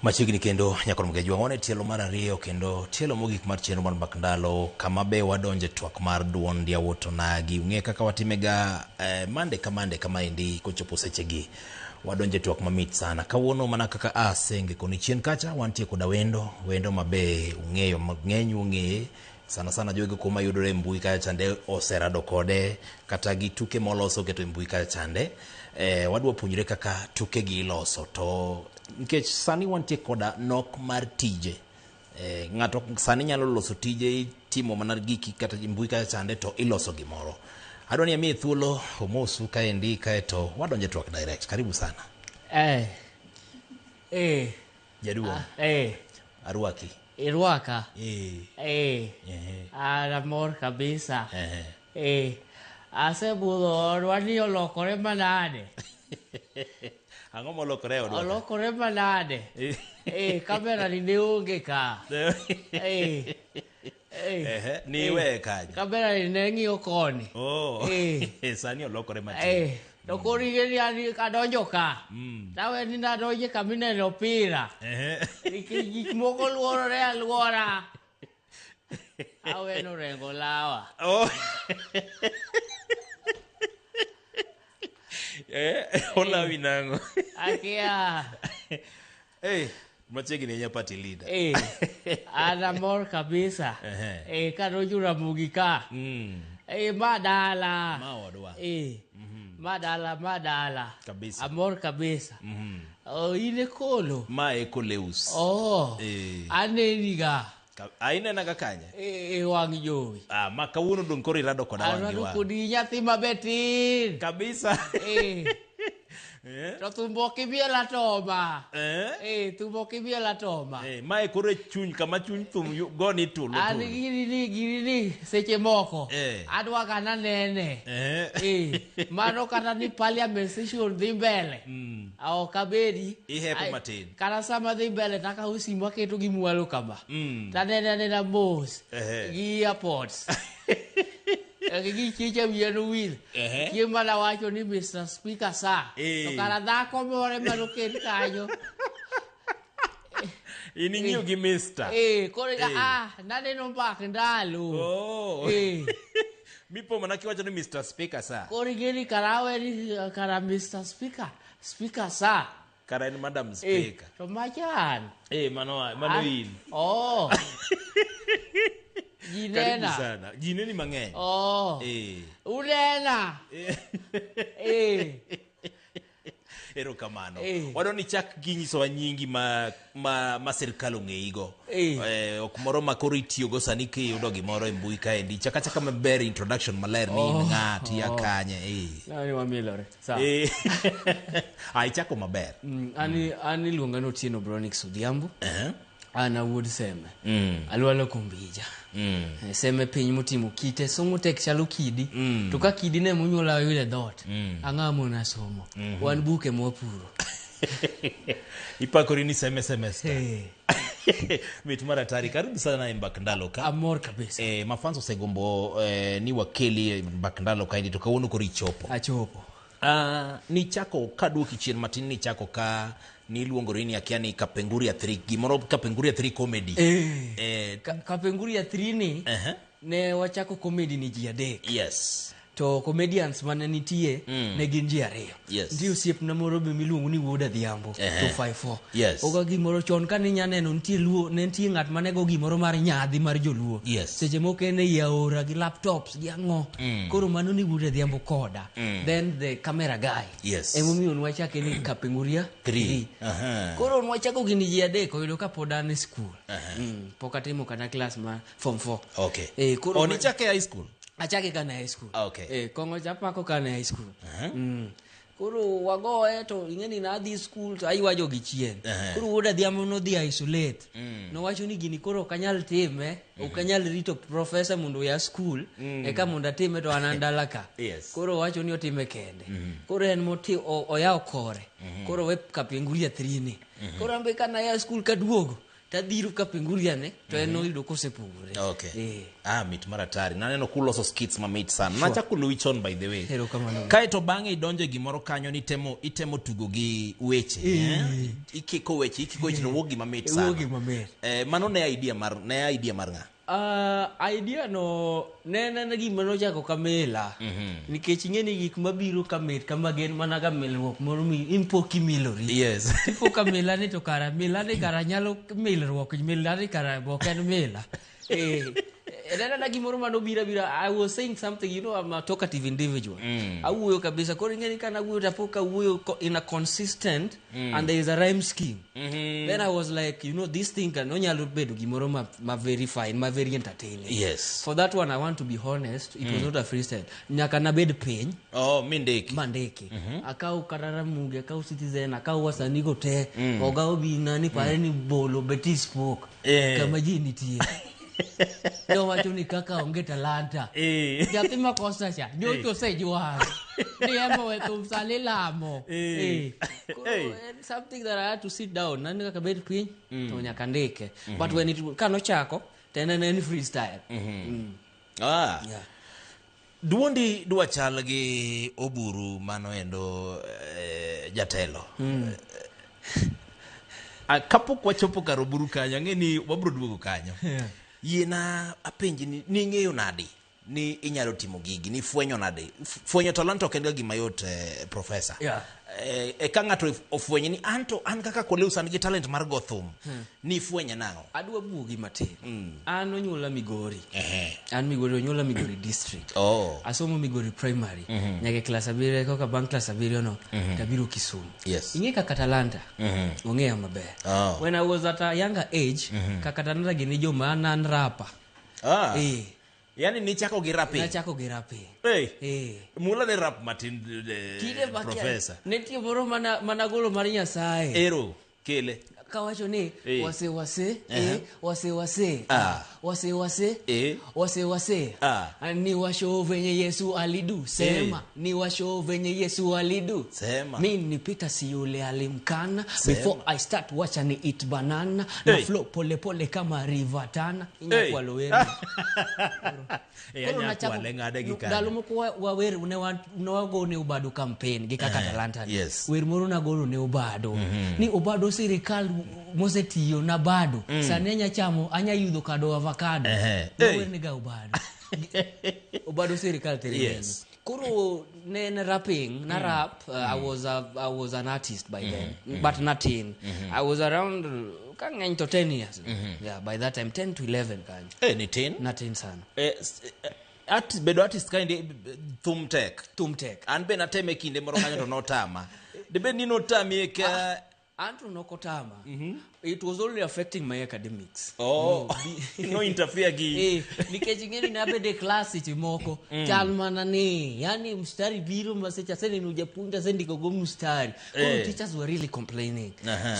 Machiegni kendo nyakor Mgejwang' wan e tielo mar ariyo kendo tielo mogik mar chenro mar Mbak Ndalo kama be wadonje twak mar duond yawuot onagi. Ung'e kaka watimega mande ka mande kamaendi kochopo sechegi. Wadonje twak mamit sana. Kawuono mana kaka asenge koni chien kacha wantie koda wendo, wendo mabe ung'eyo mang'eny ung'eye sana sana jogo kuma yudore e mbui kacha chande oserado kode kata gi tuke moloso keto e mbui kacha chande. Wadwa puonjre kaka tuke gi iloso to nikech sani wantie koda nok mar tije. Ng'ato sani nyalo loso tije itimo mana giki kata mbui kacha chande to iloso gimoro. Adwa ni amiye thuolo omosu kaendi kaeto wadonje twak direct. Karibu sana. Jaduong'. Arwaki. Irwaka. An amor kabisa. Asebudho odwa ni olokore manade. Ang'o molokore e odwa? Olokore manade. Kamera ni ne onge ka. Ni iweye kanyo. Kamera ni ne ng'iyo koni. Oh. Sani olokore matin. To koro ing'e ni an adonjo ka. Tawe ni nadonje kama ineno opira. Nikech gik moko luorore aluora. Aweno rengo lawa. Oh. Olawi nang'o? Akia. Machiegni ahinya party leader. An amor kabisa. Kadonjo Ramogi ka. Ma dala. Ma odwa. Ma dala, ma dala. Kabisa. Amor kabisa. Oh, in e kolo. Ma e Koleus. Oh. Aneni ga. Inena ga kanye? E wang' jowi. Ma kawuono dong' koro irado koda wang' gi Arado wang'. kodi nyathi mabetin. Kabisa. To thumbo ok imiel atoma. Thumbo ok imiel atoma. Mae koro e chuny kama chuny thum goni tulo, An tulo. gini ni seche moko. Adwa ga nanene. Mano kata ni parliament session dhi mbele. Ok abedi. Ihepo matin. Kata sama dhi mbele to akawo simu aketo gi mwalo kama. Tanene anena mos. Gi airpods. Gi chicha wiya nowil. Chieng' mane awacho ni Mr. Speaker sir. To kara dhako moro ema noket kanyo. In ing'iyo gi Mister. Koro naneno mbak ndalo. Oh. Mipo mana kiwacho ni Mr. Speaker sir. Koro ing'e ni kara awe ni kara Mr. Speaker, Speaker sir. Kara en Madam Speaker. To machan. Mano in. Oh. Ji Karibu nena. sana. Ji neni mang'eny. Oh. Unena. Erokamano. Wadwa ni chak gi nyisowa nyingi ma sirkal ong'eyigo. Ok moro ma koro itiyogo sani kiyudo gimoro e mbui kaendi. Chak achaka maber introduction maler ni in ng'a, tiya kanye. Nani wamilore. Sawa. Ichako maber. An iluonga ni Otieno Bronix Odhiambo. An awuod Seme. Alwalo Kombija. Seme piny motimo kite, somo tek chalo kidi. To ka kidi ne monyuola oyudo e dhoot, ang'o mona somo. Wan buke mwapuro. Ipakori ni Seme semester. Mit mar hatari. Karibu sana e Mbak Ndalo ka. Amor kabisa. Mafans osegombo ni wakeli e Mbak Ndalo kaendi to kawuono koro ichopo. Achopo. Nichako kaduoki chien matin, nichako ka niluongori ni akia ni Kapenguria 3, gimoro Kapenguria 3 comedy. Kapenguria 3 ni ne wachako comedy ni ji adek. To comedians mane nitie ne gin ji ariyo. Nitie osiepna moro be miluongo ni Wuod Adhiambo, 254. Oga gimoro chon kane inya neno nitie luo, ne nitie ng'at mane go gimoro mar nyadhi mar joluo. Seche moko en ei aora gi laptops gi ang'o. Koro mano ni Wuod Adhiambo koda. Then the camera guy. Emomiyo nwachake ni Kapenguria 3. 3. Koro nwachako gini ji adek oyudo ka pod an e school. Pok atimo kata class ma form 4. Koro Oh, nichake high school? Achake ka na high school. Kong'o cha apako ka na high school. Koro wagoye to ing'e ni nadhi school to aywa jogi chien. Koro Wuod Adhiambo nodhi isolate. Nowacho ni gini koro ok anyal time, ok anyal rito professor mondo oya school, eka mondo atime to an an dala ka. Koro owacho ni otime kende. Koro en oyawo kore. Koro we Kapenguria 3 ni. Koro an be ka naya school kaduogo, Tadhiro Kapenguria ne to en noyudo kosepogore. Okay. Eh. Ah, mit mar atari. Naneno kuloso skits mamit sana. Nachako luwi chon by the way. Erokamano. Kae to bang'e idonjo e gimoro kanyo ni temo itemo tugo gi weche. Eh? Ikiko weche to wuok gima mit sana. Wuok gima mit. Eh, mano ne idea mar ng'a? Idea no ne en gima nochako kamila nikech ing'e ni gik mabiro kamit kama gin mana ga milruok moro mi impo kimilori. Tipo ka mila ni to kara mila ni kara nyalo milruok, mila ni kara ok en mila. Eh, en anena gimoro manobiro abira. I was saying something, I'm a talkative individual. Awuoyo kabisa. Koro ing'e ni ka nawuoyo tapo kawuoyo in a consistent and there is a rhyme scheme. Then I was like, this thing can onyalo bedo gimoro ma very fine, ma very entertaining. For that one, I want to be honest, it was not a freestyle. Nyaka nabed piny Oh, mindiki. mandiki. Akaw kata Ramogi, akaw Citizen, akaw wasanigo te. Oga Obina ni pare ni bolo Betis pok. Kama ji nitie. Nowacho ni kaka onge talanta. Nyathi makosa cha, nyocha osejwang'. Ni ema we thum sani lamo. Koro en something that I had to sit down. Nani kaka bed piny to nyaka ndike. But when it kanochako, to en freestyle. Ah. Yeah. Duondi dwa chal gi Oburu mano endo jatelo. Ah, kapok wachopo kar Oburu kanyo, ang'e ni wabro duogo kanyo. Yiena apenji ni ning'eyo nadi ni inyalo timo gigi, nifwenyo nade? Fwenyo talanta ok en ga gima yot, professor. Ka ng'ato ofwenyo ni an to an kaka Koleus an gi talent mar go thum, nifwenye nang'o? Adwa buogi matin. An onyuola Migori. An Migori, onyuola Migori district. Asomo Migori primary. Nyaka e klas 7 koka bang' klas 7 no tabiro Kisumu. Ing'e kaka talanta. Ong'eya maber. When I was at a younger age, kaka talanta gini joma an rapper. Yani nichako gi rapping? Nachako gi rapping. Hey. Eh. Mula ne rap matin, Kinde makia- professor. Nitie moro mana golo mar Nyasaye. Ero, kele. Kawacho ni wase wase, wase wase, wase wase, wase wase. Ni washo venye Yesu alidu, sema ni washo venye Yesu alidu. Sema. Mi ni Peter, si yule alimkana. Sema. Before I start, wacha ni eat banana na flow pole pole kama River Tana. Hey. Inyakwa wer. Eh, Koro anyakwa le ng'ade gi kanyo. Ndalo moko wawer ne wagone Obado campaign gi kaka talanta ni. Wer moro nagolo ne Obado ni Obado sirikal mosetiyo na bado sani anya chamo anya yudho kado avocado. Nawernega Obado, Obado sirikal tere. Koro ne en rapping na rap. I was an artist by then, but natin. I was around ka ng'eny to 10 years. Yeah, by that time 10 to 11 kanyo. Eh, ni tin. Natin sana. Eh, bedo artist kaendi thum tek. Thum tek. An be nateme kinde moro kanyo to notama. Dibed ni notami e ka Anto nokotama. It was only affecting my academics. Oh, no interfere gi. Eh, nikech ing'eni nabedo e klas seche moko chal mana ni yani mstari biro ma seche aseneno japuonj asendiko go mstari koro teachers were really complaining.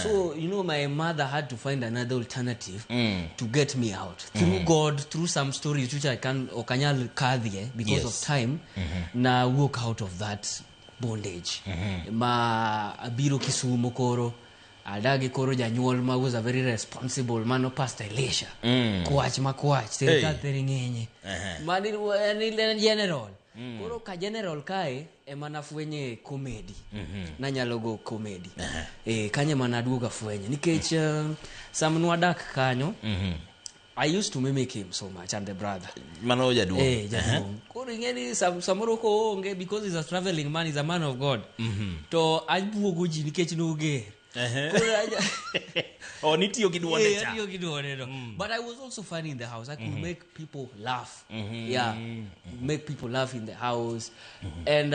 So my mother had to find another alternative to get me out through God, through some stories which I can ok anyal kadhie because of time. Na walk out of that bondage ma abiro Kisumo. Koro adagi koro janyuol ma was a very responsible mano Pastor Elisha kwach ma kwach sirikal Hey. tere ng'enye mani en general. Koro ka general kae ema nafwenye comedy nanyalo go comedy. Kanyo ema naduogo afwenye nikech sama nwadak kanyo I used to mimic him so much and the brother. Mano jaduong'. Eh, jaduong'. Koro ing'e ni samoro koonge because he's a traveling man, he's a man of God. To abuogo ji nikech noger. Koro Oh, nitiyo gi duonde Eh, cha. atiyo gi duonde no. But I was also funny in the house. I could make people laugh. Yeah, make people laugh in the house. And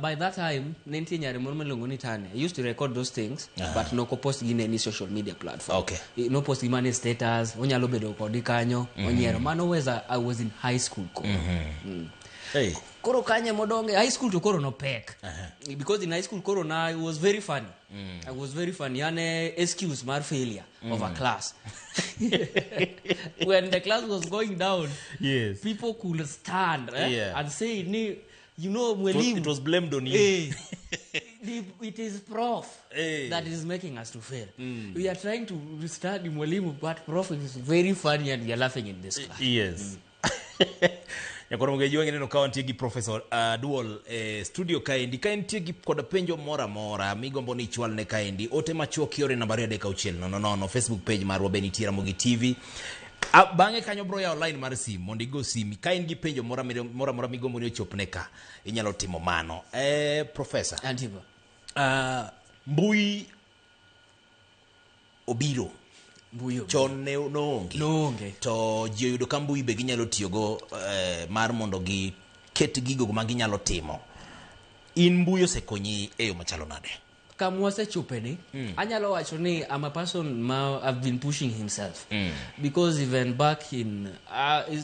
by that time, ne nitie nyare moro miluongo ni Tane. I used to record those things, but nokopost gi in any social media platform. Nopost gi mana e status, onyalo bedo kodi kanyo, onyiero. Mano was I was in high school koro. Hey. Koro kanye modonge high school to koro nopek because in high school koro na I was very funny. I was very funny yani excuse mar failure of a class. When the class was going down, people could stand and say ni It mwalimu was blamed on you. Eh. It is prof that is making us to fail. We are trying to study mwalimu, but prof is very funny and we are laughing in this class. Yes. Nyakoro Mugeji wange neno ka wantie gi Professor Duol e studio kaendi. Ka entie gi koda penjo moro amora migombo ni ichwalne kaendi, ote machuok iore namba 23600, Facebook page marwa be nitie Ramogi TV. Bang'e kanyo bro yawo line mar sim mondo igo sim ka in gi penjo moro amora migombo ni ochopne ka, inyalo timo mano. Professor. Antiba. Mbui obiro. Mbui chon ne noonge. Noonge. To ji oyudo ka mbui be ginyalo tiyogo mar mondo giket gigo ma ginyalo timo. In mbui osekonyi e yo machalo nade? Kama wasechopeni, anyalo wacho ni I'm a person ma have been pushing himself. Because even back in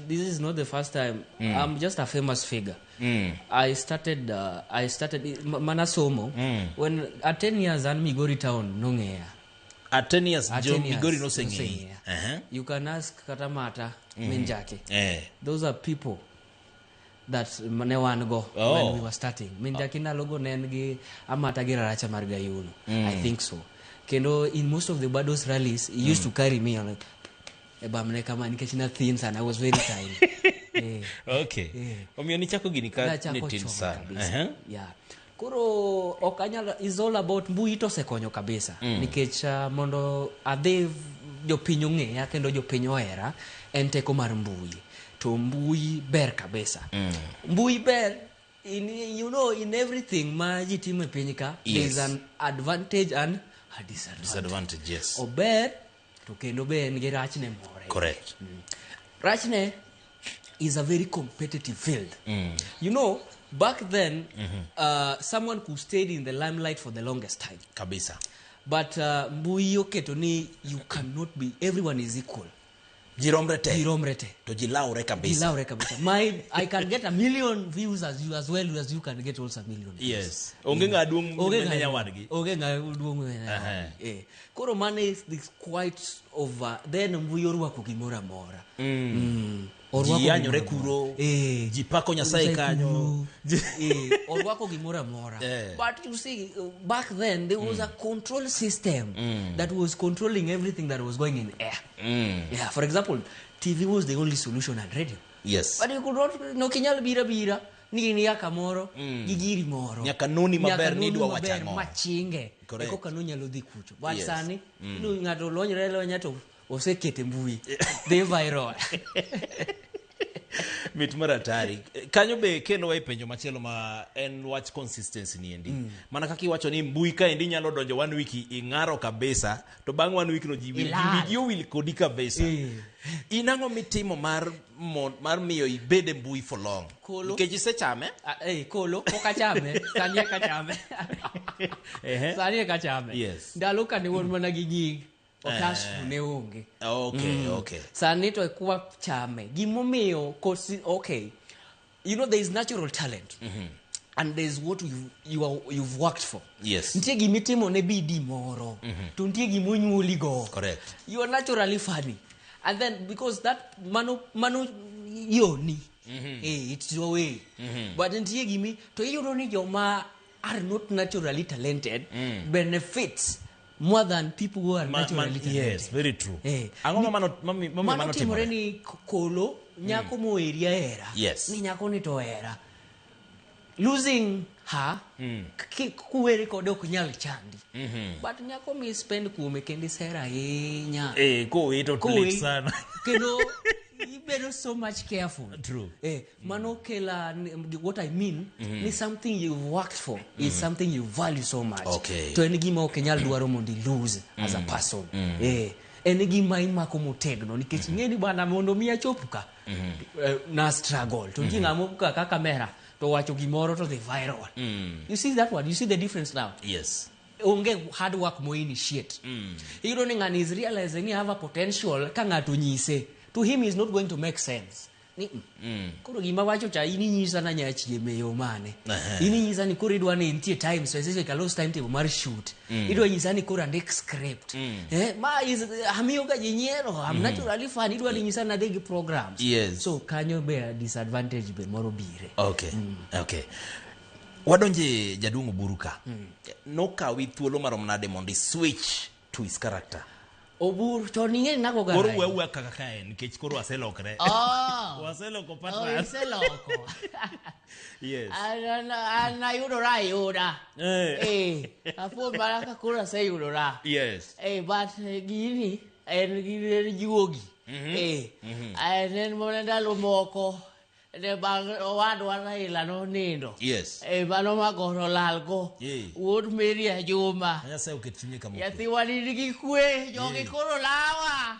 this is not the first time. I'm just a famous figure. I started mana somo when at 10 years an Migori town nong'eya. At 10 years, jo Migori noseng'eyi. You can ask Katamata Minjake. Those are people that ne wan go when we were starting. Minjake ndalogo ne en gi Amata gi Raracha mar Gayuno. I think so. Kendo in most of the Bados rallies, he used to carry me on like, ebamne kama nikech nathin sana, I was very tiny. Okay. Omiyo nichako gini ka ne tin sana. Yeah. Koro ok anyal, is all about mbui to osekonyo kabisa. Nikech mondo adhi jopiny ong'eya kendo jopiny ohera en teko mar mbui. To mbui ber kabisa. Mbui ber in, you know, in everything ma ji timo e piny ka, there is an advantage and a disadvantage. Disadvantage, yes. Ober to kendo be en gi rachne moro. Correct. Rachne is a very competitive field. You know, back then, someone who stayed in the limelight for the longest time. Kabisa. But mbui oketo ni you cannot be, everyone is equal. Ji romre te. Ji romre te. To ji lawre kabisa. Ji lawre kabisa. I can get 1 million views as you, as well as you can get also 1 million views. Yes. Onge ng'a duong' ne nyawadgi. Onge ng'a duong' ne nyawadgi. Koro mano is this quite over. Then mbui orwako gimoro amora. Ji yanyore kuro. Ji pako Nyasaye kanyo. Orwako gimoro amora. But you see, back then there was a control system that was controlling everything that was going in air. Yeah, for example, TV was the only solution and radio. Yes. But you could not, no kinyal bira bira, ni ni yaka moro, gi giri moro. Nyaka noni maber ni idwa wacho ang'o. Machinge. Correct. Eko kano nyalo dhi kucho. But sani, ng'ato lonyre lonya to osekete mbui. Dhi viral. Mit mar atari. Kanyo be kelo e penjo machielo ma en wach consistency ni endi. Mana kaka iwacho ni mbui kaendi nyalo donjo 1 week ing'aro kabisa, to bang' 1 week no ji wigi owil kodi kabisa. In ang'o mitimo mar miyo ibed e mbui for long? Nikech isechame? Kolo, pok achame, sani eka chame. Sani eka chame. Yes. Ndalo ka ne wan mana gi nying, otas ne onge. Okay, okay. Sani to ekwa chame. Gimomiyo, okay. You know, there is natural talent. And there is what you've worked for. Yes. Nitie gimitimo ne bidii moro. To nitie gimonyuoli go. Correct. You are naturally funny. And then because that mano yoni. It's your way. But nitie gimi to iyudo ni joma are not naturally talented benefits more than people who are naturally talented. Yes, very true. Ang'o mano timore ni kolo nyako moeri ahera. Yes. Ni nyako ni to hera. Losing her, kuweri kode ok nyal chandi. But nyako mi spend kuome kendo isehero ahinya. Kowe to lit sana. Kendo ibedo so much careful. True. Mano kela, what I mean, ni something you've worked for is something you value so much. Okay. To en gima ok inyal dwaro mondo i lose as a person. En gima imako motegno nikech ing'e ni bana mondo mi achop ka na struggle. To nitie ng'ama ka kaka kamera to wacho gimoro to dhi viral. You see that one? You see the difference now? Yes. Onge hard work mo initiate. Iyudo ni ng'ani is realizing ni have a potential ka ng'ato nyise. To him is not going to make sense. Ni, Koro gima wacho cha in inyisa na nya chieme yo mane. In inyisa ni koro idwa ni nitie time specific alos timetable mar shoot. Idwa nyisa ni koro andik script. Ma is amiyo ga ji nyiero, I'm naturally funny, idwa ni nyisa na adhi gi programs. Yes. So kanyo be a disadvantage be moro bire. Okay. Okay. Wadonje jaduong' Oburu ka. Nokawi thuolo marom nade mondo i switch to his character? Oburu to ning'e ni nago ga Koro Raila. wuo awuoya kaka ka en nikech koro waselokre. Oh. Waseloko Oh, partners. iseloko. Yes. An ayudora ayuda. Eh. Eh, apo mana ka koro aseyudora. Yes. Eh, but gini en gini en juogi. Eh, en en mana ndalo moko ne bang' owadwa Raila nonindo. Yes. Eh, mano magoro lalgo. Eh. Wuod Mary Ajuma. Nyasaye oket chunye kama okwe. Nyathiwa nigi kwe, jogi koro lawa.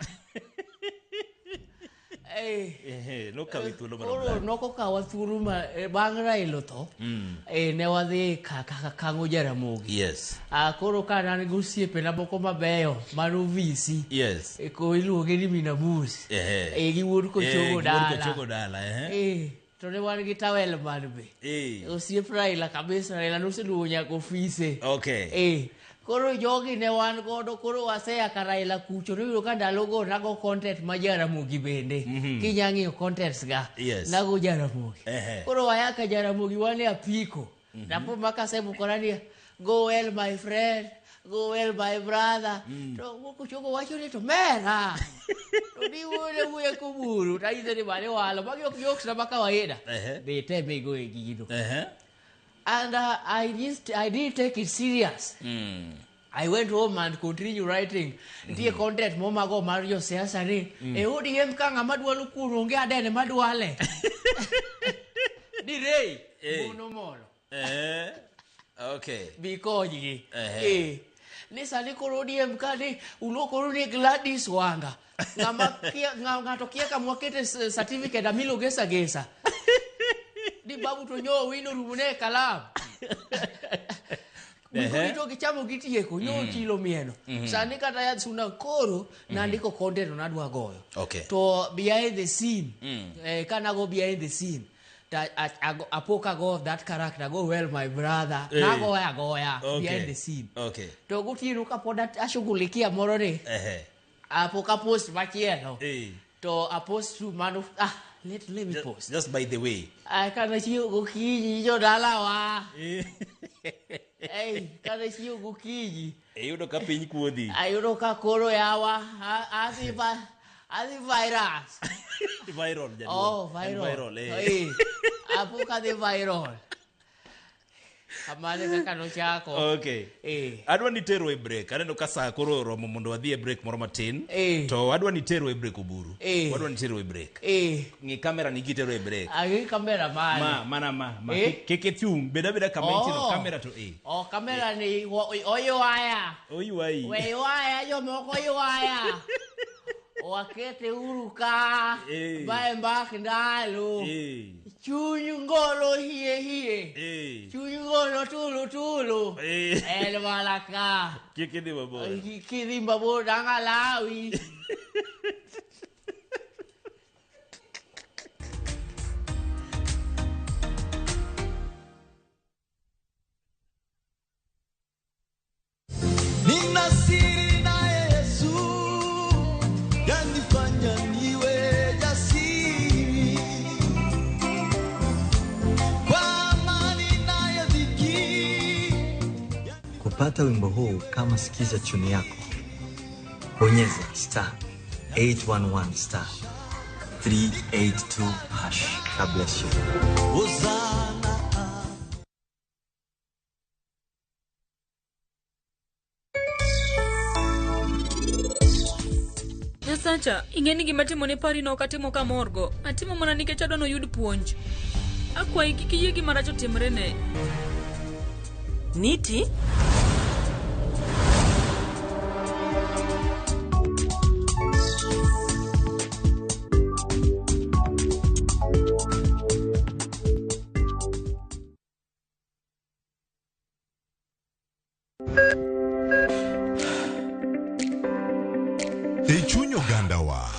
Eh. Ehe, nokawi thuolo marom Koro nade? nokokawa thuolo ma bang' Raila otho, ne wadhi Kang'o Jaramogi. Yes. Ah, koro ka an gi osiepena moko mabeyo mano visi. Yes. Ko iluonge ni Minabus. Ehe. Gi wuod Eh, Kochogo gi wuod dala. Kochogo dala, ehe. To ne wan gi tawel man be. Osiep Raila kabisa, Raila noseluwo nyaka ofise. Okay. Koro jogi ne wan godo, koro waseya ka Raila kucho, noyudo ka ndalogo nago content ma Jaramogi bende. Kinya ng'iyo contents ga. Yes. Nago Jaramogi. Ehe. Koro waya ka Jaramogi wan e apiko. Napo makasemukora ni go well my friend, go well my brother. To Kochogo wacho ni to mera. To ni wuone wuoye koburu, tanyise ni bale walo, magi ok jokes na ma kawaida. Ehe. Dhi teme igo e gino. Ehe. And I didn't take it serious. I went home and continued writing. Nitie content momago mar josiasa ni e ODM ka ng'ama dwalo kuno onge adene madwale. Ni rei mono moro. Okay. Bi konygi. Ehe. Ni sani koro ODM ka ni ulokoru ni Gladys Wanga. Ng'ama kia, ng'ato kia kama wakete certificate amilo gesa gesa. Ni babu to nyo wino rumune kalam. Ehe. Giko gichamo gitieko nyo chilo mieno. Sani kata ya suna koro nandiko content to nadwa goyo. Okay. To behind the scene. Kana go behind the scene. Ta, apo ka go that character go well my brother. Eh. Nagoya goya Okay. behind the scene. Okay. To gotieno kapod ashughulikia moro ni Ehe. apo ka post machielo. Eh. To a post to mano let me post. Just by the way. Ai kana chiew gokinyi jodalawa. Eh. Ei, kana chiew gokinyi. Iyudo ka piny kuodhi. Ayudo ka koro yawa adhi adhi virus. Viral jaduong. Oh, En viral. viral, eh. Eh. Apo ka dhi viral. Kamano e kaka nochako. Okay. Eh. Adwa ni tero e break. Aneno ka saa koro oromo mondo wadhi e break moro matin. Eh. To adwa ni tero e break Oburu. Eh. Wadwa ni tero e break. Eh. Ng'i kamera ni kitero e break. Ang'i kamera mane? Ma mana ma ma Eh. kik ithung. Bed abeda kama intie no Oh. kamera to eh. Oh, kamera ni oywaya. Oywayi. We ywaya jomoko ywaya. Wakete uru ka. Eh. Mae mbak ndalo. Eh. Chuny ngolo hie hie. Eh. Chuny ngolo tulu tulu. Eh. En mana ka. Kik idhi mabor. Kidhi mabor dang' alawi. Nina siri na Yesu, yanifanya niwe jasiri. Kwa amani nayo dhiki. Kupata wimbo huu kama sikiza tune yako, bonyeza star 811 star 382 hash. God bless you. Hosanna. Nyasacha, ing'e ni gima timone pari no ok atimo kamorgo. Atimo mana nikech adwa noyud puonj. Akwayi kik iyie gima rach otimrene. Niti? E chuny ogandawa,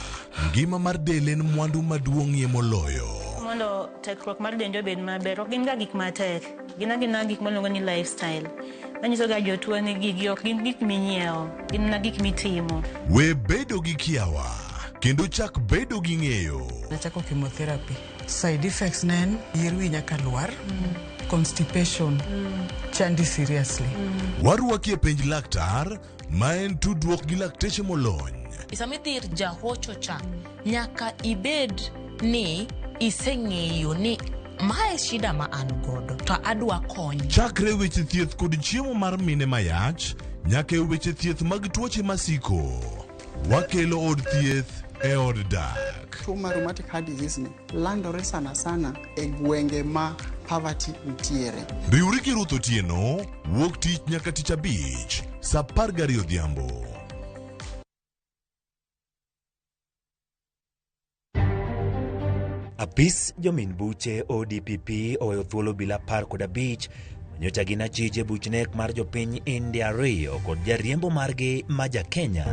ngima mar del en mwandu maduong'ie moloyo. Mondo tekruok mar dendi obed maber, ok gin ga gik matek. Gin agina gik miluongo ni lifestyle. Manyiso ga jotuo ni gigi ok gin gik minyiewo, gin mana gik mitimo. We bedo gi kiawa, kendo chak bedo gi ng'eyo. Nachako chemotherapy. Side effects ne en yier wi nyaka lwar. Constipation chandi seriously. Warwaki e penj laktar ma en tudruok gi lakteche molony. Sama idhi ir jahocho cha, nyaka ibed ni iseng'eyo ni mae shida ma an godo to adwa kony. Chakre weche thieth kod chiemo mar mine mayach nyaka e weche thieth mag tuoche masiko. Wakelo od thieth e od dak. Tuo mar rheumatic heart disease ni landore sana sana e gwenge ma poverty nitiere. Riwri gi Ruth Otieno wuok tich nyaka tich abich saa 12 odhiambo. Apis jomin buche ODPP oweyo thuolo bila 15 manyocha gin achije buch nek mar jopiny India ariyo kod jariembo margi ma ja Kenya.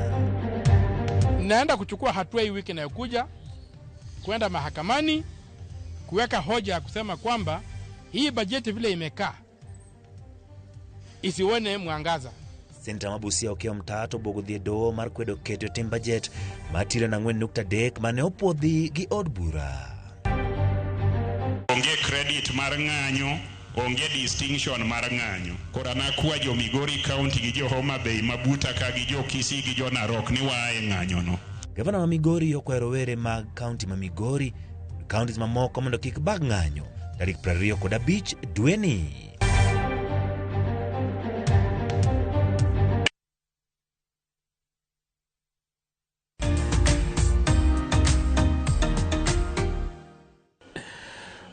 Naenda kuchukua hatua hii wiki inayokuja kwenda mahakamani kuweka hoja ya kusema kwamba hii bajeti vile imekaa isione mwangaza. Senta ma Busia Okiya Omtatah obuogo dhi e doho mar kwedo keto e tim bajet mar trilion 4.3 mane opuodhi gi od bura. Onge credit mar ng'anyo, onge distinction mar ng'anyo. Koro an akwa jo Migori County gi jo Homa Bay mabuta ka gi jo Kisii gi jo Narok ni waa e ng'anyo no. Gavana ma Migori okwayo rowere mag kaunti ma Migori kod kauntis mamoko mondo kik bag ng'anyo tarik 25 dweni.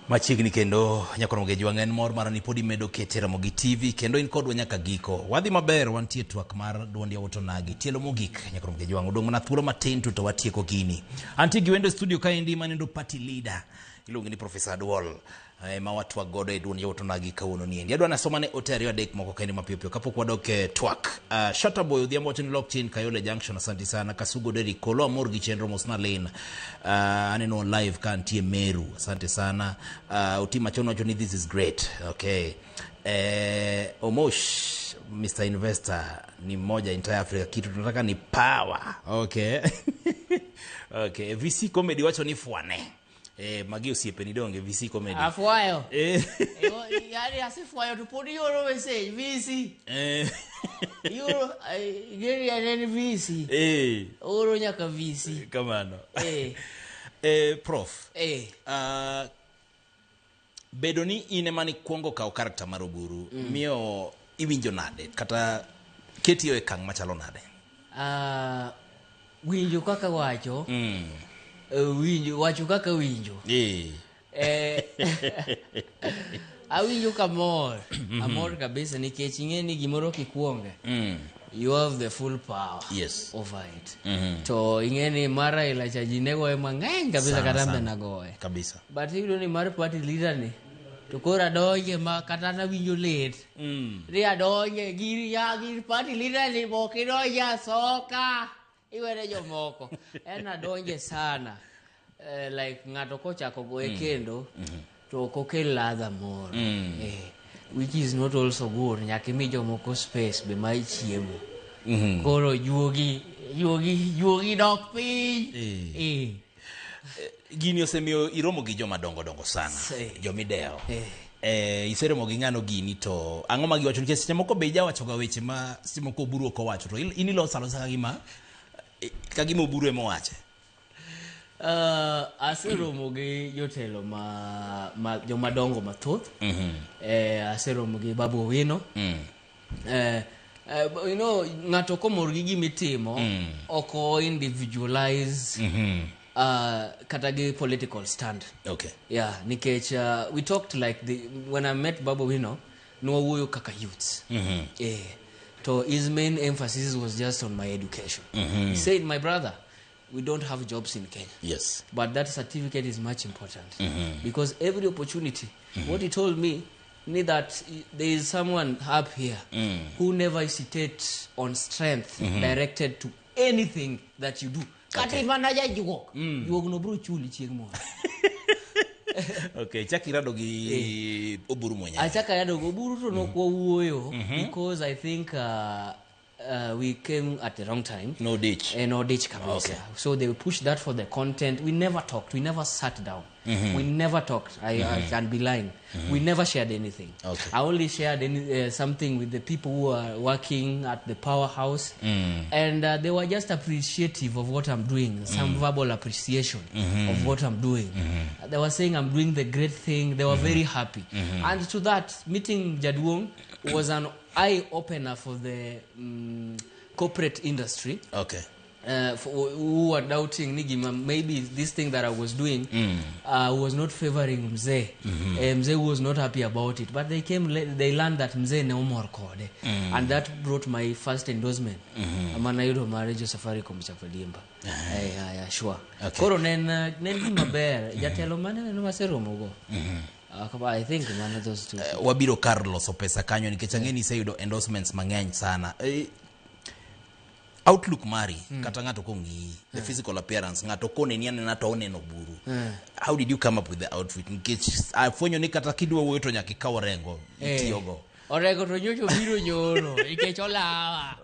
Machiegni kendo nyakoro Jwang' en mor mara ni pod imedo kete Ramogi TV kendo in kodwa nyaka giko. Wadhi maber wantie twak mar duond yawuot onagi tielo mogik nyakoro Jwang' odong' mana thuolo matin to watieko gini. Antie gi wendo e studio kaendi manendo party leader iluonge ni Professor Duol ma watwak godo e duond yawuot onagi kawuono niendi. Adwa nasomane ote ariyo adek moko kaendi mapiyo piyo kapok wadok e twak. Shatta Boy Odhiambo wacho ni lok chien Kayole Junction, asante sana. Kasugo Derrick Kolo amor gi chenro mosna Lin. Aneno live ka antie Meru, asante sana. Otima Chono wacho ni this is great. Okay. Omosh Mr. Investor ni mmoja entire Africa, kitu tunataka ni power. Okay. Okay, VC Comedy wacho ni fwane. Magi osiepe ni donge VC Comedy. Afwayo. Yani asifwayo to pod ioro message VC. Ioro geri anene VC. Oro nyaka VC. Kamano. Prof. Bedo ni in ema nikwongo kawo character mar Oburu, miyo iwinjo nade kata keti e okang' machalo nade? Winjo kaka wacho. Winjo wacho kaka winjo. Awinjo kamor. Amor kabisa nikech ing'e ni gimoro kikuonge. You have the full power over it. To ing'e ni mar Raila cha ji ne goye mang'eny kabisa kata an be nagoye. Kabisa. But iyudo ni mar party leader ni to koro adonje ma kata nawinjo lit. Ni adonje gir ya gir party leader ni bok idonje asoka. Iwene jomoko. En adonje sana. Like ng'ato kochako goye kendo to ok okel ladha moro. Which is not also good. Nyaka imi jomoko space be ma chiemo. Koro juogi dok piny. Gini osemiyo iromo gi joma dongo dongo sana. Jomidewo. Iseromo gi ng'ano gini to ang'o ma giwacho nikech seche moko be ijawacho ga weche ma seche moko Oburu ok owacho to in iloso alosa ka gima Oburu ema owache. Aseromo gi jotelo ma joma dongo mathoth. Aseromo gi Babu Owino. You know, ng'ato komor gi gimitimo ok o individualize kata gi political stand. Okay. Yeah, nikech we talked like when I met Babu Owino, nwawuoyo kaka youths. To his main emphasis was just on my education. He said, my brother, we don't have jobs in Kenya. Yes. But that certificate is much important. Because every opportunity, what he told me, ni that there is someone up here who never hesitates on strength directed to anything that you do. Kata mana jajuok. Juok no bro chuli chieng' moro. Okay, chak irado gi Oburu mwenyewe. Achaka irado gi Oburu to nok wawuoyo because I think we came at the wrong time. No ditch. No ditch kabisa. Okay. So they pushed that for the content. We never talked. We never sat down. We never talked. I can be lying. We never shared anything. Okay. I only shared something with the people who are working at the powerhouse. And they were just appreciative of what I'm doing, some verbal appreciation of what I'm doing. They were saying I'm doing the great thing. They were very happy. And to that, meeting Jaduong was an eye-opener for the corporate industry. Okay. For, who were doubting ni gima maybe this thing that I was doing was not favoring Mzee. Mzee was not happy about it. But they came, they learned that Mzee ne omor kode. And that brought my first endorsement. Manayudo marriage Safaricom Chapadiemba. Yeah, sure. Okay. Koro nen gima ber jatelo mane no maseromo go. I think one of those two. Wabiro kar loso pesa kanyo nikech ang'e ni iseyudo endorsements mang'eny sana. Outlook mari kata ng'ato kong'iyi, the physical appearance, ng'ato koneni anena to oneno buru. How did you come up with the outfit? Nikech afwenyo ni kata kidwa wuoyo to nyaka ikaw orengo itiyogo. Orengo to nyocha obiro nyoro nikech olawa.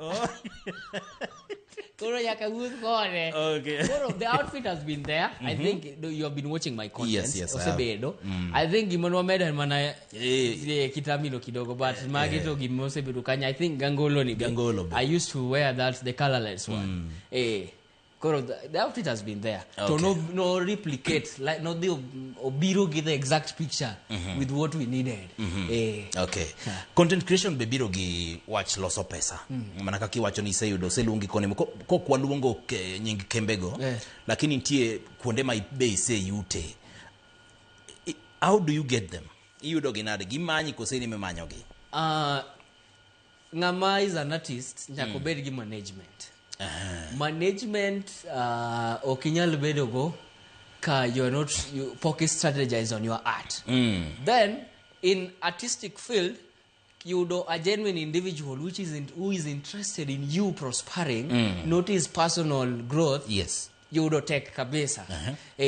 Koro nyaka wuoth kode. Okay. Koro the outfit has been there. I think you have been watching my content. Yes, I have. Osebedo. I think gima nwamedo en mana kitamino kidogo, but magi to gima osebedo kanyo. I think gangolo ni be. Gangolo be. I used to wear that, the colorless one. Koro the outfit has been there. Okay. To no replicate, like no the obiro give the exact picture with what we needed. Okay. Content creation be biro gi wach loso pesa. Mana kaka iwacho ni iseyudo oseluongi koni kok waluongo nying kembego, lakini nitie kuonde ma be iseyute. How do you get them? Iyudo gi nade? Gimanyi kose in ema imanyogi? Ng'ama is an artist nyaka obed gi management. Management ok inyal bedo go ka you are not you pok strategize on your art. Then in artistic field yudo a genuine individual which is in, who is interested in you prospering, not his personal growth. Yudo tek kabisa.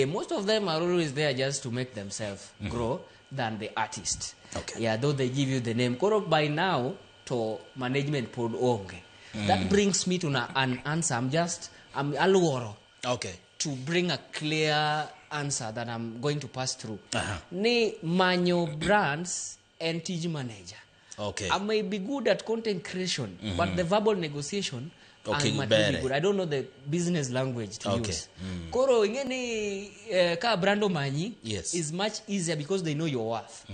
Most of them are always there just to make themselves grow than the artist. Okay. Yeah, though they give you the name. Koro by now to management pod onge. That brings me to an answer. I'm aluoro to bring a clear answer that I'm going to pass through. Ni manyo brands and tij manager. I may be good at content creation, but the verbal negotiation I might not be bere. good. I don't know the business language to use. Koro ingeni ka brand omanyi is much easier because they know your worth.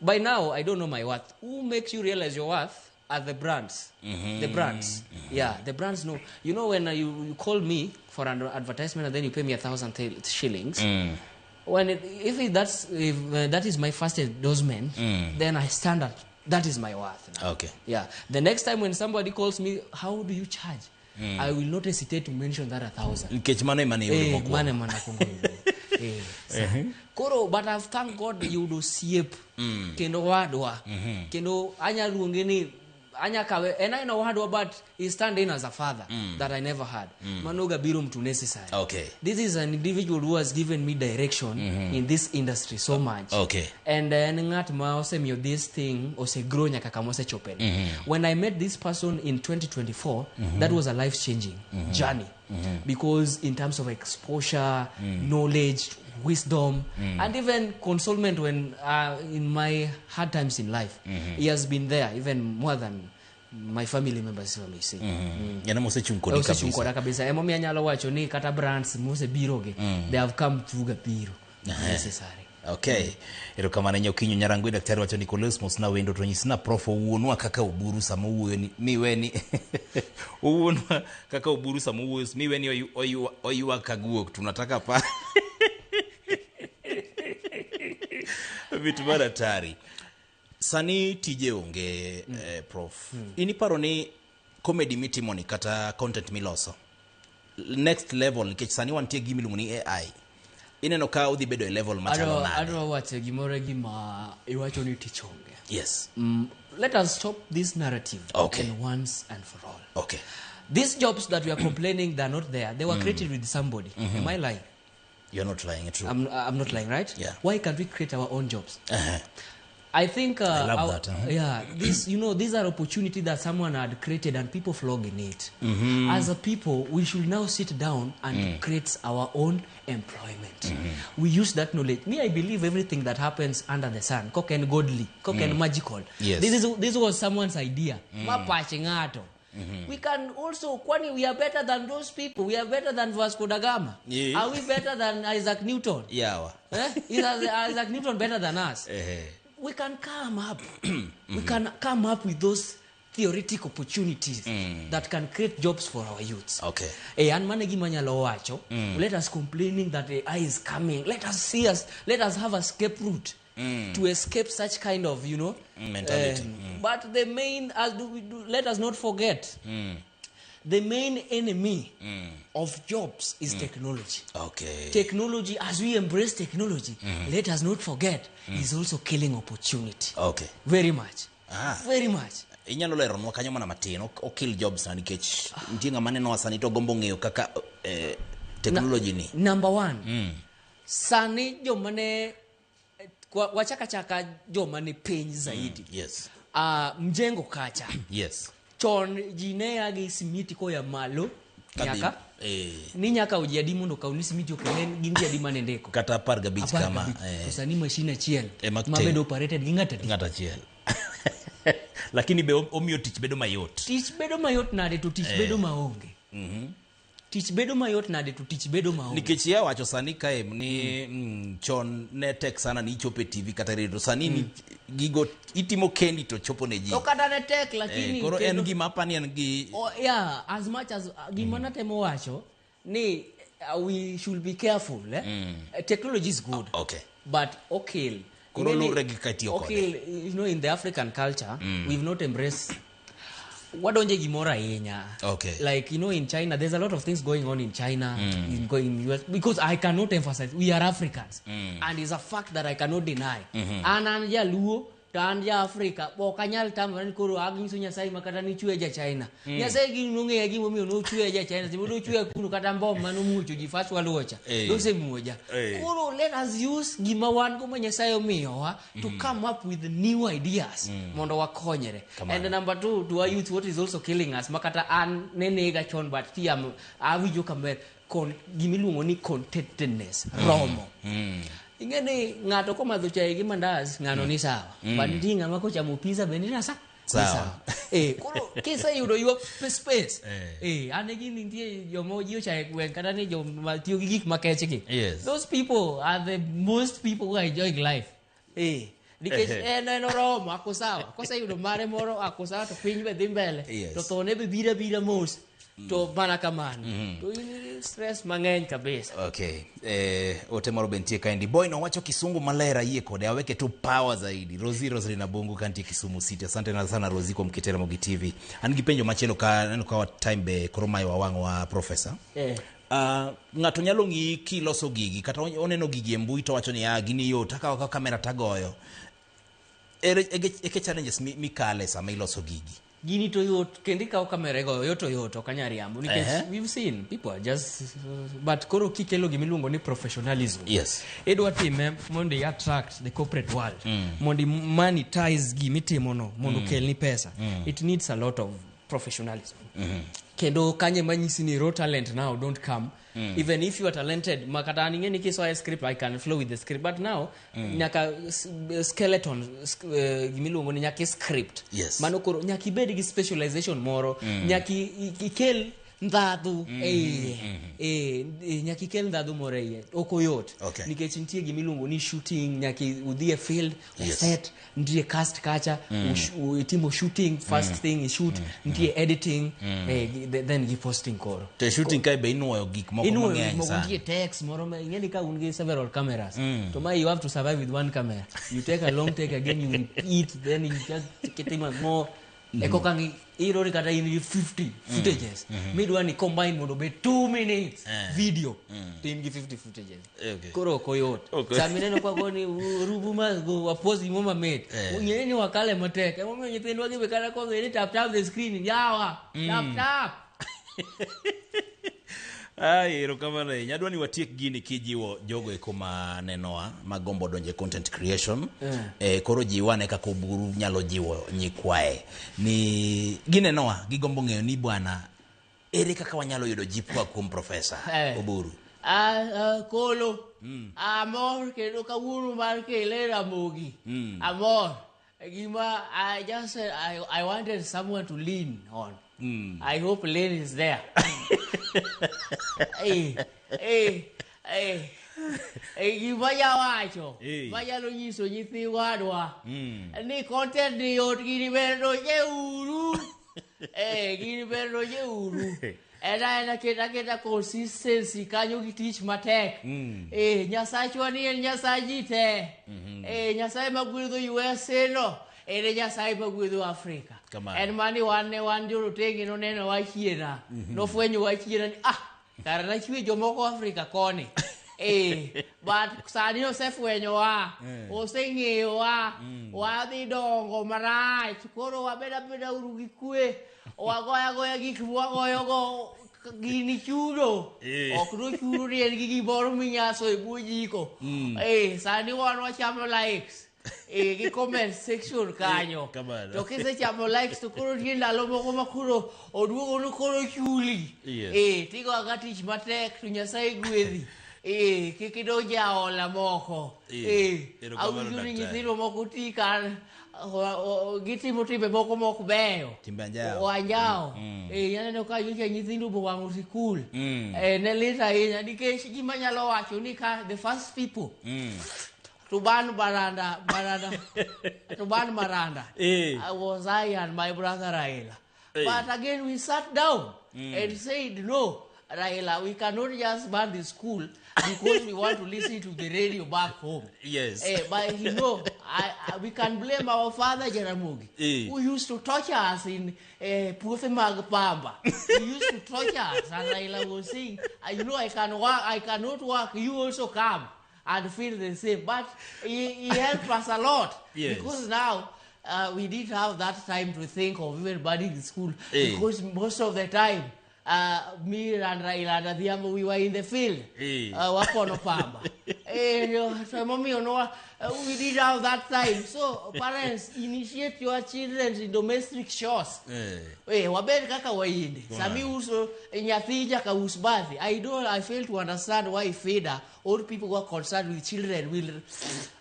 By now, I don't know my worth. Who makes you realize your worth are the brands. The brands. Yeah, the brands know. You know, when you call me for an advertisement and then you pay me 1,000 shillings, when it, if it, that's, if that is my first endorsement, then I stand at, that is my worth now. Yeah. The next time when somebody calls me, how do you charge? I will not hesitate to mention that 1,000. Nikech mano ema ne iyudo mokwongo. Mano ema nakwongo yudo. Koro, but I've thank God yudo osiep kendo wadwa kendo anya luonge ni anya kawe en aena wadwa, but he stand in as a father that I never had. Mano ga biro mtu necessary. This is an individual who has given me direction in this industry so much. And en ng'at ma osemiyo this thing osegrow nyaka kama osechopeni. When I met this person in 2024, that was a life changing journey because in terms of exposure, knowledge, wisdom, and even consolement when in my hard times in life, he has been there even more than my family members, if I may say. En ema osechung' kodi Osechung' kabisa. koda kabisa. Emomiyo anyalo wacho ni kata brands mosebirogi, they have come through Gabiro necessary. Okay. Erokamano Nyakinyo Nyarangwe. Daktari wacho ni Kolesmos na wendo to nyisna prof owuonwa kaka Oburu sama owuoyo ni miwe ni owuonwa kaka Oburu sama owuoyo miwe ni oywak ka guok tunataka pa vitu mar hatari. Sani tije onge, prof. In iparo ni comedy mitimo ni kata content miloso next level, nikech sani wantie gi gimiluongo ni AI, ineno ka odhi bedo e level machalo nade? Adwa wacho gimoro gima iwacho ni tich onge. Yes. Let us stop this narrative and once and for all. These jobs that we are complaining they're not there, they were created with somebody. Am I lying? You're not lying, true. I'm not lying, right? Yeah. Why can't we create our own jobs? I think I love that, huh? Yeah, this you know these are opportunity that someone had created and people flog in it. As a people, we should now sit down and create our own employment. We use that knowledge. Me, I believe everything that happens under the sun, kok en godly, kok en magical. Yes. This was someone's idea. Ma pach ng'ato. We can also, kwani we are better than those people. We are better than Vasco da Gama. Yeah. Are we better than Isaac Newton? Yawa. Eh? Is Isaac Newton better than us? Eh. We can come up. We can come up with those theoretic opportunities that can create jobs for our youths. Okay. An mano e gima anyalo wacho. Let us complaining that AI is coming. Let us see us. Let us have a escape route to escape such kind of, you know, Mentality. But the main, as do we do, let us not forget, the main enemy of jobs is technology. Okay. Technology, as we embrace technology, let us not forget, is also killing opportunity. Okay. Very much. Ah. Very much. Inyalo leronwa kanyo mana matin ok okill jobs na nikech nitie ng'ama nenowa sani to gombo ng'eyo kaka technology ni. Number one, sani joma ne wachaka chaka joma ni piny zaidi. Mjengo kacha. Chon ji ne ya gi simiti koya malo Kadhi nyaka ni nyaka ji adi mondo okawni simiti okele gin ji adi mane ndiko Kata 15 Apar kama. gabich. To sani machine achiel Ema mabedo operated gi ng'ato adi? Ng'ato achiel. Lakini be omiyo tich bedo mayot. Tich bedo mayot nade to tich bedo maonge? Tich bedo mayot nade to tich bedo maonge? Nikech ya wacho sani kae ni chon ne tek sana ni ichopo e TV kata redio, sani ni gigo itimo kendi to chopo ne ji. To kata ne tek, lakini Koro en gima apani en gi Oh, yeah, as much as gima natemo wacho ni we should be careful, eh? Technology is good, but okel Koro Ing'eni- luwre gi kaka itiyo kode. okel, you know, in the African culture, we've not embraced wadonje gimoro ahinya. Like, you know, in China there's a lot of things going on in China, in going in US, because I cannot emphasize we are Africans, and it's a fact that I cannot deny. An jaluo to an ja Africa, ok anyal tamora ni koro anyiso Nyasaye ma kata nichwe ja China. Nyasaye gi nong'eya gimomiyo nochwe ja China, seche nochwe kuno kata mbom manomuocho ji first world war cha nosemuoja. Koro let us use gima wan go ma Nyasaye omiyowa to come up with new ideas mondo wakonyre. Kamano. And number two, to our youth, what is also killing us, makata an ne nega chon, but tiam awinjo kaber kon gimiluongo ni contentedness romo. Ing'e ni ng'ato komadho chai gi mandas, ng'ano ni sawa, but nitie ng'ama kochamo pizza bende ni sa ni Sawa. Eh, koro kiseyudo your space, an e gini nitie joma ji ochayo e gweng' kata ni joma tiyo gi gik makech gi. Those people are the most people who are enjoying life, nikech en oromo ako sawa koseyudo mare moro ako sawa to piny be dhi mbele. To thone be biro abira mos to mana kamano to in gi stress mang'eny kabisa. Okay. Ote moro be nitie kaendi. Boy no wacho kisungu maler, ayie kode, aweke tu power zaidi. Rosi Roselyn Abungu kantie Kisumu City. Asante na sana Rosi kuom kite Ramogi TV. An gi penjo machielo ka aneno ka time be koro mayo wang' wa professor. Ng'ato nyalo ng'iyi kiloso gigi kata oneno gigi e mbui to wacho ni ah, gini yot, akawo akawa kamera tagoyo. Ere eke challenges mikale sama iloso gigi? Gini to yot kendo ikawo kamera igoyo yot to yot ok anyal riambo nikech we've seen people are just, but koro kikelo gimiluongo ni professionalism, idwa time mondo i attract the corporate world, mondo i monetize gimitimono mondo okelni pesa. It needs a lot of professionalism. Kendo kanye manyisi ni raw talent now don't come. Even if you are talented, makata an ing'e ni kisoya script, I can flow with the script, but now nyaka skeleton gimiluongo ni nyaka script. Mano koro nyaka ibed gi specialization moro. Nyaka ikel ndhadhu e iye. Nyaka ikel ndhadhu moro e iye, ok oyot. Nikech nitie gimiluongo ni shooting, nyaka udhi e field, set nitie cast kacha, itimo shooting first thing i shoot, nitie editing, then gi posting koro. To e shooting kae be inuoyo gik moko Inuoyo mang'eny gik moko sana. Nitie text moro ma ing'e ni ka un gi several cameras, to ma you have to survive with one camera. You take a long take, again you repeat, then you just kitimo more e koka iyudo ni kata in gi 50 footages midwa ni combine mondo obed 2 minutes video, to in gi 50 footages. Koro ok oyot. Sama ineno kwa goni rubu ma go wapost gimo mamit, ng'e ni wakale matek. Emomiyo nyithindwa gi be kata kong'e ni tap tap the screen yawa, tap tap. Ai, erokamano ahinya. Adwa ni watiek gini kijiwo jogo eko ma nenowa magombo donjo e content creation. Eh, koro jiwane kaka Oburu nyalo jiwo nyikwaye ni ginenowa gigombo ng'eyo ni bwana ere kaka wanyalo yudo jip koa kuom profesa Oburu. Ah, ah, kolo amor kendo kawuono mar kele Ramogi. Amor gima I just said I wanted someone to lean on. I hope Lynn is there. Eh, eh, eh, eh, gima jawacho manyalo nyiso nyithi wadwa ni content ni yot gini ber donje uru eh, gini ber donje uru en aena keta keta consistency kanyo gi tich matek. Eh, Nyasachwa ni en Nyasach ji te. Eh, Nyasaye magwedho USA no en e Nyasaye magwedho Afrika. Kamano. En mani wan ne wan jorotenge noneno wa chiena. Nofwenyo wa chiena ni ah kara nachwe jomoko Afrika koni. Eh, but sani osefwenyowa, oseng'eyowa, wadhi dongo marach. Koro wabed abeda uru gi kwe, wagoyo agoya gik mwagoyogo gini chudo. Ok nochudo ni en gi gimoro minyaso e bwo jiko. Eh, sani wan wachamo likes. Eh, gi comment section kanyo. Kamano. To kisechamo likes to koro nitie ndalo moko ma koro oduogo ni koro chuli. Eh, tigo aga tich matek to Nyasaye gwedhi. Eh, kik idonj e aola moko. Eh, Erokamano, awinjo ni daktari. nyithindo moko ti kar gitimo timbe moko mok beyo. Timbe anjawo. Wanjawo. Eh, aneno ka nyocha nyithindo bowang'o sikul. Eh, ne lit ahinya nikech gima nyalo wacho ni ka the first people to ban Maranda, Maranda, to ban Maranda. I was I and my brother Raila. But again, we sat down and said, no, Raila, we cannot just ban the school because we want to listen to the radio back home. But you know, we can blame our father Jaramogi, who used to torture us in puothe mag pamba. He used to torture us, and Raila was saying, you know, I can work, I cannot work, you also come and feel the same. But he helped us a lot. Because now we didn't have that time to think of even banning the school. Because most of the time, me and Raila and Adhiambo, we were in the field. Wapono pamba. So emomiyo we didn't have that time. So parents, initiate your children in domestic chores. Wabed kaka wainde. Sami uso nyathi nyaka us bathi. I fail to understand why FIDA, all people who are concerned with children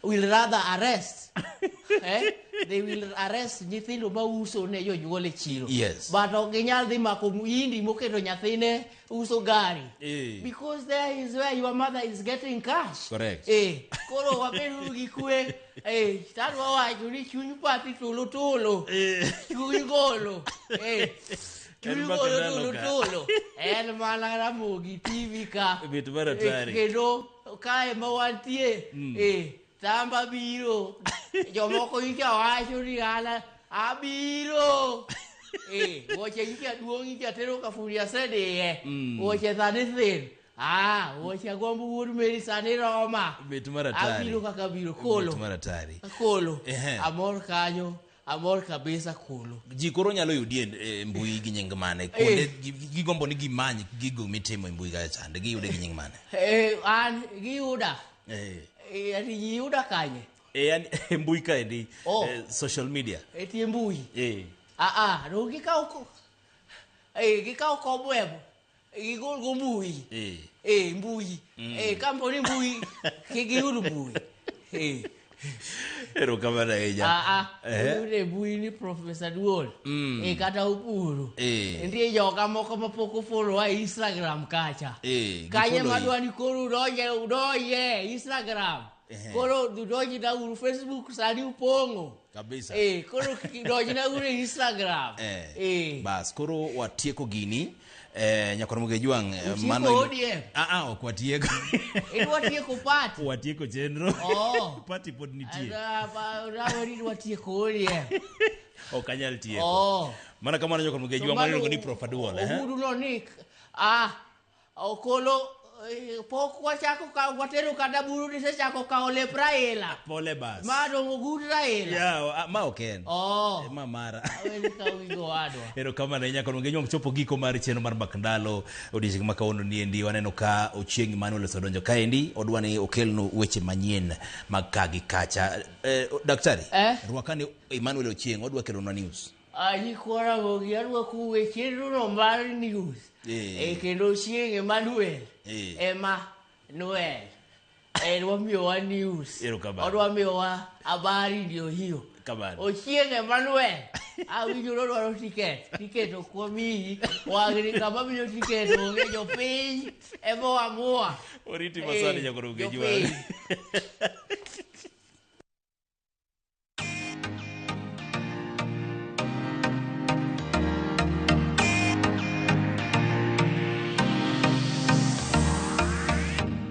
will rather arrest. They will arrest nyithindo ma uso ne jonyuol e chiro. But ok ginyal dhi mako muhindi moketo nyathine uso gari. Because there is where your mother is getting cash. Koro wabedo gi kwe. Tadwa wacho ni chuny pathi tulo tulo. Chuny golo. Chuny En mbaka golo ndalo tulo ka. tulo. En mana Ramogi TV ka. Mit mar hatari. Kendo kae ma wantie. Tamba biro. Jomoko nyicha wacho ni an abiro. Wuoche nyicha duong' nyicha tero ka fundi asediye. Wuoche sani thin. Ah, wuoche agombo wuod Mary sani roma. Mit mar hatari. Abiro kaka abiro. Kolo. Mit mar hatari. Kolo. Amor kanyo. Amor kabisa kolo. Ji koro nyalo yudi e mbui gi nying mane? Kuonde gigombo ni gimany gigo mitimo e mbui kacha chande, giyude gi nying mane? An giyuda. Ati ji yuda kanye? Yani e mbui kaendi, social media. E tie mbui. Ah, ah, no gikawo ko. Gikawo cobweb. Gigol go mbui. Mbui. Kamponi mbui, kik giyud mbui. Erokamano ahinya. Ah, ah, oyude mbui ni Professor Duol. Kata Oburu. Nitie joka moko mapok ofollow e Instagram kacha. Kanye Gifollow madwa ni koro udonje, udonje Instagram. Koro udonje na uru Facebook sani upong'o. Kabisa. Koro donj na uru e Instagram. Bas, koro watieko gini. Nyakwar Mugejwang', Utieko mano ODM? Ah, ah, ok watieko. Idwa tieko party? Watieko chenro. Party pod nitie. Raweri idwa tieko ODM. Ok anyal tieko. Mana kamano Nyakwar Mugejwang', To mano iluongo ni mano Prof Aduol, eh? Ogudu no ni, ah, Okolo, Pok wachako kawo watero kata buru nisechako kawo lep Raila. Pole bas. Ma dong' ogut Raila. Yawa, ma ok en. Oh. Ma mara. Aweni kaw gigo wadwa. Erokamano ahinya kod Ongenyo chopo giko mar chenro mar Mbak Ndalo odiechieng' ma kawuono niendi waneno ka Ochieng' Emmanuel osedonjo kaendi odwa ni okelnu weche manyien mag ka gi kacha. Eh, daktari Eh? rwaka ni Emmanuel Ochieng' odwa kelonwa news. Anyikwa Ramogi arwakou e chenrono mar news. Eh. Eh, kendo Ochieng' Emmanuel. Eh. Emmanuel. Odwa miyowa news. Erokamano. Odwa miyowa habari ndio hiyo. Kamano. Ochieng' Emmanuel. Awinjo ni odwaro tiket. Tiket ok wamiyi. Wang'ni kama miyo tiket onge jopiny ema oamua. Oriti masani Eh, nyakoro jopiny. Ongejwa.